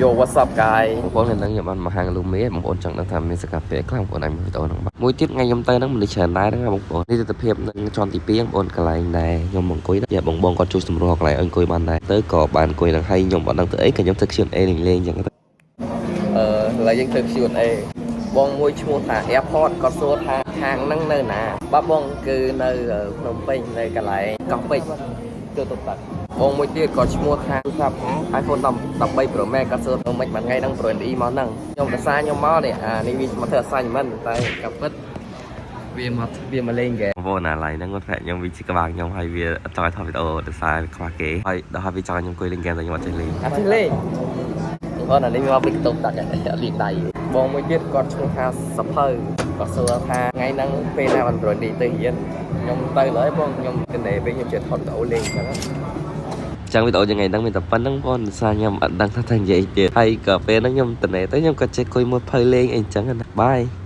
Yo, what's up, guy? បងប្អូននៅហ្នឹងខ្ញុំបានមកហាងលូមេបងប្អូនចង់ដឹងថាមានសកាហ្វេខ្លះបងប្អូនអាចមើលវីដេអូហ្នឹងបាទមួយទៀតថ្ងៃខ្ញុំទៅហ្នឹងមនុស្សច្រើនដែរហ្នឹងណាបងប្អូននេះទស្សនភាពនឹងជាន់ទី2បងប្អូនកន្លែងដែរខ្ញុំមកអង្គុយយ៉ាបងបងគាត់ជួយសម្រួលកន្លែងឲ្យអង្គុយបានដែរទៅក៏បានអង្គុយហ្នឹងហើយខ្ញុំអត់ដឹងទៅអីក៏ខ្ញុំធ្វើ Q&A លេងលេងអញ្ចឹងទៅ អឺឥឡូវយើងធ្វើ Q&A បងមួយឈ្មោះថា Airport គាត់សួរថាហាងហ្នឹងនៅណាបាទបងគឺនៅភ្នំពេញនៅកន្លែងកោះពេជ្រចូលតុទឹកបងមួយទៀតគាត់ឈ្មោះថាទូរស័ព្ទ iPhone 13 Pro Max គាត់សួរទៅមិនមួយថ្ងៃហ្នឹង Pro NE មកហ្នឹងខ្ញុំដោយសារខ្ញុំមកនេះអានេះវាមកធ្វើ assignment តែក៏ពិតវាមកវាមកលេងហ្គេម បងប្អូនអាឡៃហ្នឹងគាត់ប្រាប់ខ្ញុំវាជាក្បាលខ្ញុំហើយវាអត់ចង់ឲ្យថតវីដេអូដោយសារវាខ្វះគេហើយដល់ហើយវាចង់ឲ្យខ្ញុំអង្គុយលេងហ្គេមតែខ្ញុំអត់ចេះលេង អត់ចេះលេងបងអានេះមកពីបន្ទប់ទឹកអត់លាងដៃបងមួយទៀតគាត់ឈ្មោះថាសភៅគាត់សួរថាថ្ងៃហ្នឹងពេលណាបាន Pro NE ទៅរៀនខ្ញុំទៅឡើយបងខ្ញុំទៅណេវិញខ្ញុំចេះថតវីដេអូលេងអញ្ចឹង ចឹងវីដេអូថ្ងៃហ្នឹងមានតែប៉ុណ្្នឹងបងដោយសារខ្ញុំអត់ដឹងថាថានិយាយទៀតហើយក៏ពេលហ្នឹងខ្ញុំតនេទៅខ្ញុំក៏ចេះអង្គុយមើលភៅលេងអីចឹងណាបាយ។